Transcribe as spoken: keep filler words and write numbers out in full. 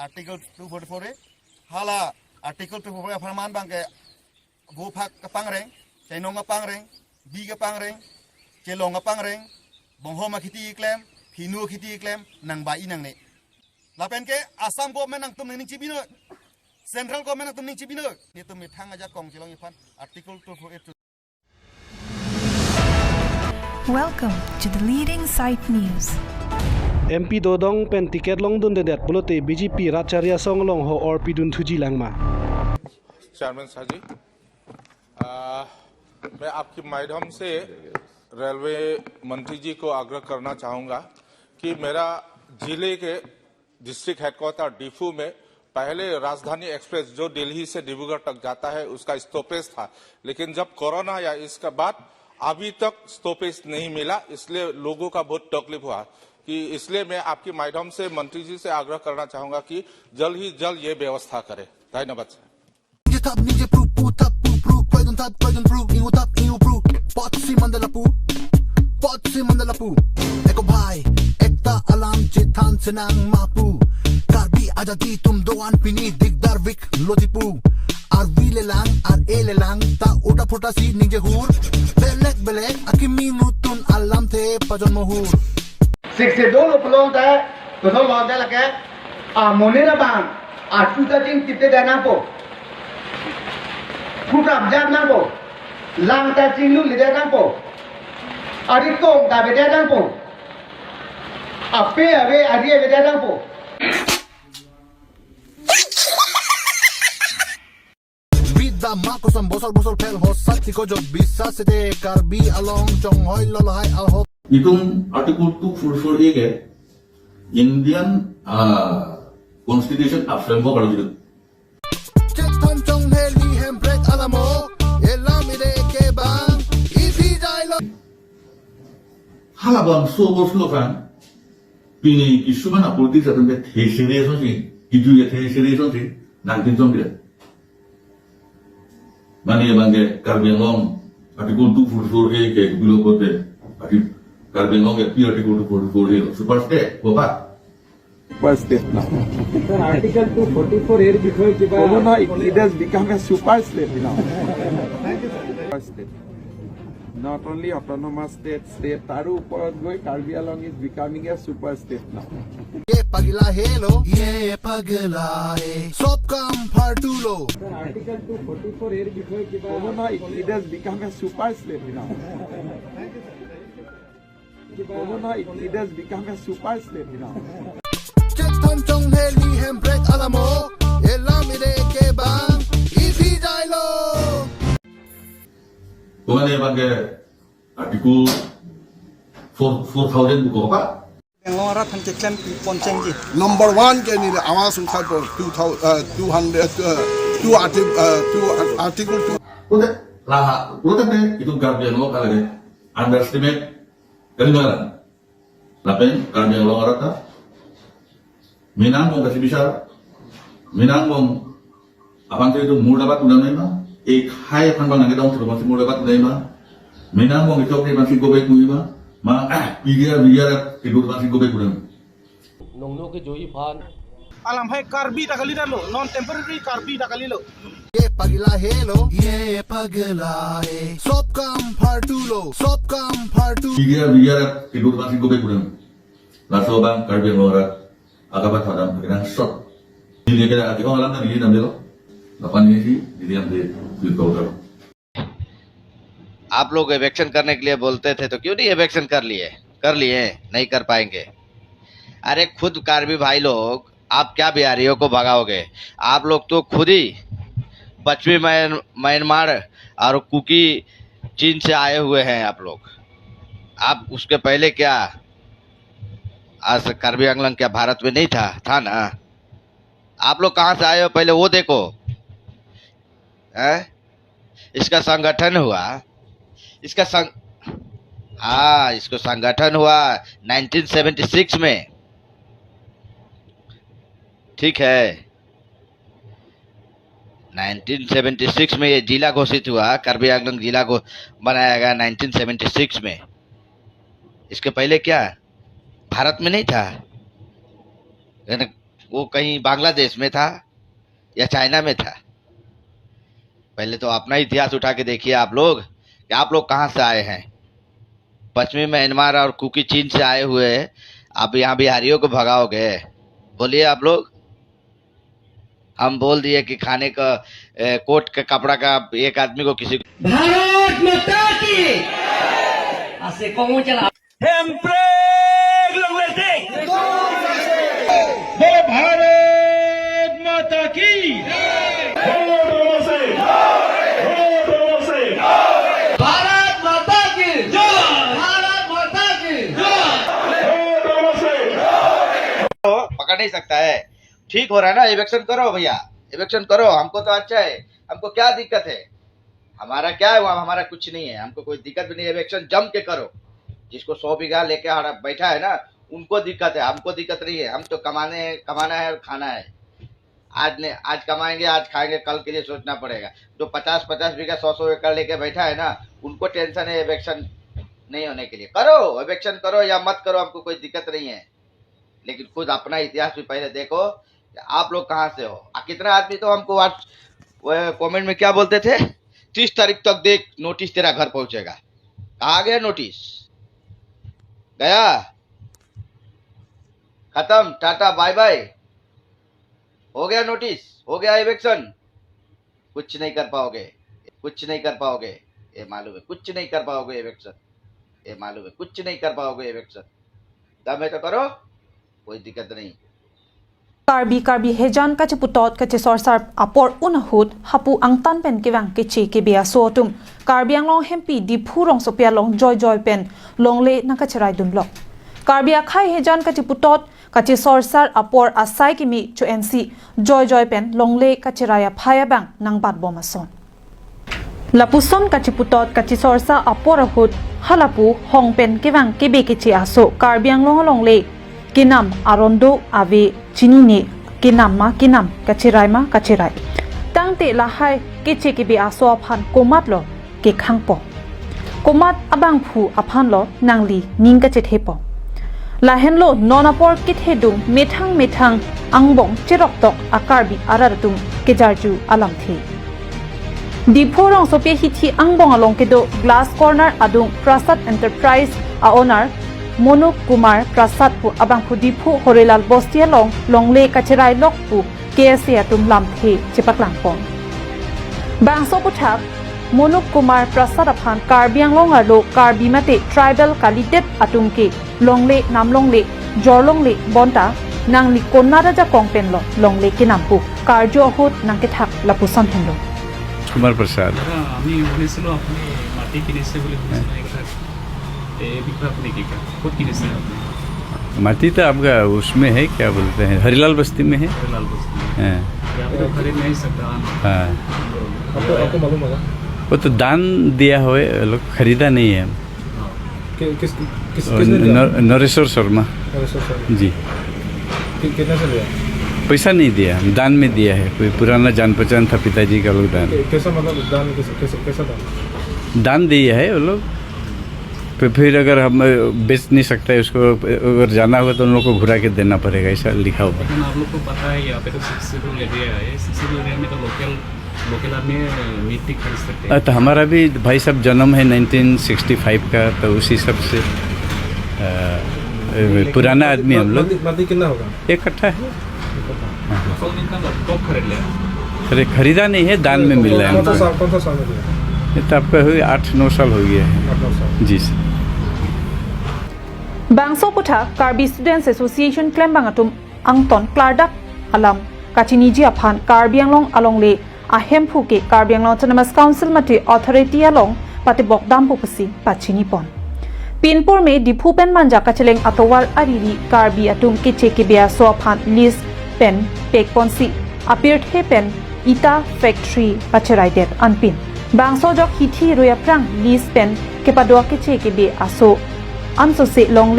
Article two forty-four A, hala Article two forty-four A apharman abangke vo phak kapangreng, chainong kapangreng, bi kapangreng, chelong kapangreng, bonghom akhiti keklem, phinu akhiti keklem, nangbai nangne. Lapen ke Assam government nangtum nangning chibi noi, Central government nangtum ning chibi noi. Netum methang ajakong chelong iphan Article two forty-eight. Welcome to the leading site news. M P dodong pen ticket longdundedet pulote B J P Rat Chari Asong along ho-or pidunthuji lang ma? Chairman साहब जी, आ, मैं आपके माध्यम से रेलवे मंत्री जी को आग्रह करना चाहूँगा कि मेरा जिले के डिस्ट्रिक्ट हेडक्वार्टर डीफू में पहले राजधानी एक्सप्रेस जो दिल्ली से डिब्रूगढ़ तक जाता है, उसका स्टॉपेज था, लेकिन जब कोरोना आया, इसके बाद अभी तक स्टॉपेज नहीं मिला, इसलिए लोगों का बहुत तकलीफ हुआ। कि इसलिए मैं आपके माध्यम से मंत्री जी से आग्रह करना चाहूँगा कि जल्द ही जल्द ये व्यवस्था करें। धन्यवाद sir. Ninja thap, ninja pru, pu thap, pu pru, koi don thap, koi don pru, ingu thap, ingu pru. Pot si mandala pu, pot si mandala pu. Eko bhai, ekta alam chethan senang ma pu. Karbi ajadi tum doan pini dikdar vik lodi pu. Arvi lelang, ar e lelang, ta uta phuta si ningje hur. Belek belek, akimi nutun alamthe pajon mohur. Sixth Schedule pulote, to thong lo te lake, amonit abang, achu ta chingtipte det nangpo. Phuprap jat nangpo. Lang ta chinglulidet nangpo. Ari kong ta avedet nangpo. Ape ave ari avedet nangpo. Bida ma kosam bosor bosor phel hosat tiko jok bisa sete Karbi along chonghoi lolo hai alhok. Itum Article two forty-four A ke Indian, ah, Constitution a framework arlo jitu. Chethan chongheli hemprek alamo, elam ide ke bang, isi jailo. Halabangso boslo kan, pini kisuman a politics atum ke thesere sonsi, kiju ya thesere sonsi, nangkin song kira. Mane abang ke Karbi Anglong Article two forty-four A ke bilo kote, Arti-, Karbi Anglong ke pi Article two forty-four A lo, super state, ko pa? Super state now. Sir, Article two forty-four A ৰ বিষয়ে কিবা ক'ব নহয়, it, it has become a super state now. Super state. Not only autonomous state, state, তাৰো ওপৰত গৈ Karbi Anglong is becoming a super state now. Ye pagla helo, ye pagla e, sob kam phartulo. Sir, Article two forty-four A ৰ বিষয়ে কিবা ক'ব নহয়, it, it has become a super state now. It, it has become a super state now. Chethan chongheli hemprek alamo, elam ide ke bang, isi jailo. Kumane abang ke Article four, four thousand buku apa? Penglong arat han keklem pi ponchengji. Number one ke neli awas ungkhat po two thousand, uh, two hundred, uh, two arti-, uh, two ar-, article two. Pulote, laha, pulote ne, itum Karbi Anglong kalage underestimate kalimaran. Lapen Karbi Anglong arat ta menang bong kasi bisar, menang bong aphan ke itum murdabat pudam nai ma, ek hai aphan bang nangke dong terus masih murdabat pudam nai ma, menang bong itum ke masih go back pudam nai ma, ma, ah, biar, biar, tidur masih go back pudam nai. Nongno ke joi phan. Alam hai Karbi ta kali dalo, non temporary Karbi ta kali lo. Ye pagla helo, ye pagla e, sob kam phartulo, sob kam phartu. Biar, biar, tidur masih go back pudam nai. Laso abang Karbi Anglong arat akabat hadam kenangsot. Neli ke ati kong alam neli namdelo. Lapen neli si, neli amde, di tol karo. आप लोग इविक्शन करने के लिए बोलते थे तो क्यों नहीं इविक्शन कर लिए, कर लिए? नहीं कर पाएंगे। अरे खुद कार्बी भाई लोग, आप क्या बिहारियों को भगाओगे? आप लोग तो खुद ही पश्चिमी म्यान-, म्यांमार और कुकी चीन से आए हुए हैं आप लोग। आप उसके पहले क्या, आज कार्बी आंगलोंग क्या भारत में नहीं था? था ना। आप लोग कहाँ से आए हो पहले वो देखो। हैं? इसका संगठन हुआ, इसका संग-, हाँ, इसको संगठन हुआ नाइनटीन सेवेंटी सिक्स में, ठीक है, नाइनटीन सेवेंटी सिक्स में ये जिला घोषित हुआ, कार्बी आंगलोंग जिला को बनाया गया नाइनटीन सेवेंटी सिक्स में। इसके पहले क्या भारत में नहीं था? यानी वो कहीं बांग्लादेश में था या चाइना में था। पहले तो अपना इतिहास उठा के देखिए आप लोग कि आप लोग कहाँ से आए हैं। पश्चिमी म्यांमार और कुकी चीन से आए हुए आप यहाँ बिहारियों को भगाओगे? बोलिए आप लोग। हम बोल दिए कि खाने का, ए, कोट का कपड़ा का एक आदमी को किसी को भारत माता की। Hemprek longle tik. बोलो भारत माता की. भारत माता की. भारत माता की. पकड़ नहीं सकता है. ठीक हो रहा है ना? इविक्शन करो भैया, इविक्शन करो, हमको तो अच्छा है, हमको क्या दिक्कत है? हमारा क्या है वहाँ, हमारा कुछ नहीं है, हमको कोई दिक्कत भी नहीं है। इविक्शन जम के करो, जिसको सौ बीघा लेके हड़ा बैठा है ना, उनको दिक्कत है, हमको दिक्कत नहीं है। हम तो कमाने, कमाना है और खाना है. आज ने, आज कमाएंगे, आज खाएंगे, कल के लिए सोचना पड़ेगा. जो पचास पचास बीघा, सौ सौ एकड़ लेके बैठा है ना, उनको टेंशन है इविक्शन नहीं होने के लिए. करो, इविक्शन करो या मत करो, हमको कोई दिक्कत नहीं है, लेकिन खुद अपना इतिहास भी पहले देखो कि आप लोग कहाँ से हो. आ, कितना आदमी तो हमको व्हाट्स-, वो कमेंट में क्या बोलते थे, "तीस तारीख तक देख, नोटिस तेरा घर पहुंचेगा." कहाँ गया नोटिस? गया, खत्म, टाटा बाय बाय. हो गया नोटिस, हो गया इविक्शन. कुछ नहीं कर पाओगे, कुछ नहीं कर पाओगे, ये मालूम है, कुछ नहीं कर पाओगे इविक्शन, ये मालूम है, कुछ नहीं कर पाओगे इविक्शन. दम है तो करो, कोई दिक्कत नहीं. Karbi, Karbi Hejan kachiputot kachisorsar apor un ahut hapu angtan pen kevang keche kebe aso atum Karbi Anglong hempi Diphu rongsopi along joijoi pen longle nangkacherai dunlo. Karbi akhei Hejan kachiputot kachisorsar apor asai kimi cho ensi joijoi pen longle kacherai aphai abang nangbatbom ason. Lapuson kachiputot kachisorsa apor ahut halapu hong pen kevang kebe keche aso Karbi Anglong alongle kenam aron do ave chinine, kenam ma kenam, kacherai ma kacherai. Tangte lahai keche kebe aso aphan komatlo kekhangpo, komat abangphu aphanlo nangli ning kachethepo. Lahenlo non apor kethedung methang methang angbong cheroktok a-Karbi arat atum kejarju alamthe. Diphu rongsopi hithi angbong along kedo Glass Corner adung Prasad Enterprise a-owner Monuk Kumar Prasad pu abangphu Diphu Horilal Bosti along longle kacherai lok pu K S A atum lamthe chepaklangpon. Bangso aputhak Monuk Kumar Prasad aphan Karbi Anglong arlo Karbi mate tribal kalidet atum ke longle, namlongle, jorlongle bonta nangli konat ajakong penlo longle kenam pu karju ahut nangkethak lapuson henlo. কুমাৰ প্ৰসাদ. দাদা, আমি শুনিছিলো আপুনি মাটি কিনিছে বুলি শুনিছিলো, এই কথা, এই বিষয়ে আপুনি কি কয়? ক'ত কিনিছে আপুনি? माटी तो आपका उसमें है, क्या बोलते हैं, हरिलाल बस्ती में है। हरिलाल बस्ती। हाँ। यहाँ पे तो खरीद नहीं सकता हम। हाँ। आपको, आपको मालूम होगा? वो तो दान दिया हुआ है, लोग खरीदा नहीं है। हाँ। कि-, किस, किस, और किसने दिया? नर-, नरेश्वर शर्मा। नरेश्वर शर्मा। जी। कि-, कितने से लिया? पैसा नहीं दिया, दान में दिया है। कोई पुराना जान पहचान था पिताजी का, लोग दान। कि-, कैसा, मतलब, दान कैसा, कैसा, कैसा दान? दान दिया है वो लोग। तो फिर अगर हम, अ, बेच नहीं सकता है उसको, अ, अगर जाना होगा तो उन लोग को घुरा के देना पड़ेगा, ऐसा लिखा हुआ है। लेकिन आप लोग को पता है, यहाँ पे तो सिक्स शेड्यूल एरिया है, सिक्स शेड्यूल एरिया में तो लोकल, लोकल आदमी मीट नहीं खरीद सकते। अ, तो हमारा भी भाई साहब जन्म है नाइनटीन सिक्सटी फ़ाइव का, तो उस हिसाब से, अ, अ, पुराना आदमी हम लोग। माटी, माटी कितना होगा? एक कट्ठा है। कौन इनका कब खरीद लिया? अरे, खरीदा नहीं है, दान में मिला है कौन सा हमको। साल, कौन सा साल में लिया? ये तो आपका हुई आठ नौ साल हो गया है। आठ नौ साल। जी sir. Bangso aputhak Karbi Students Association klembang atum angton klardak alam kachiniji aphan Karbi Anglong alongle ahemphu ke Karbi Anglong Autonomous Council mate authority along patebok dampo pusi pachinipon. Pinpur me Diphu pen Manja kacheleng atovar ariri Karbi atum keche kebe aso aphan lease pen pekponsi apirthe pen ita factory pacheraidetji anpin. Bangso ajok hithi rui aphrang lease pen kepado keche kebe aso ansose longle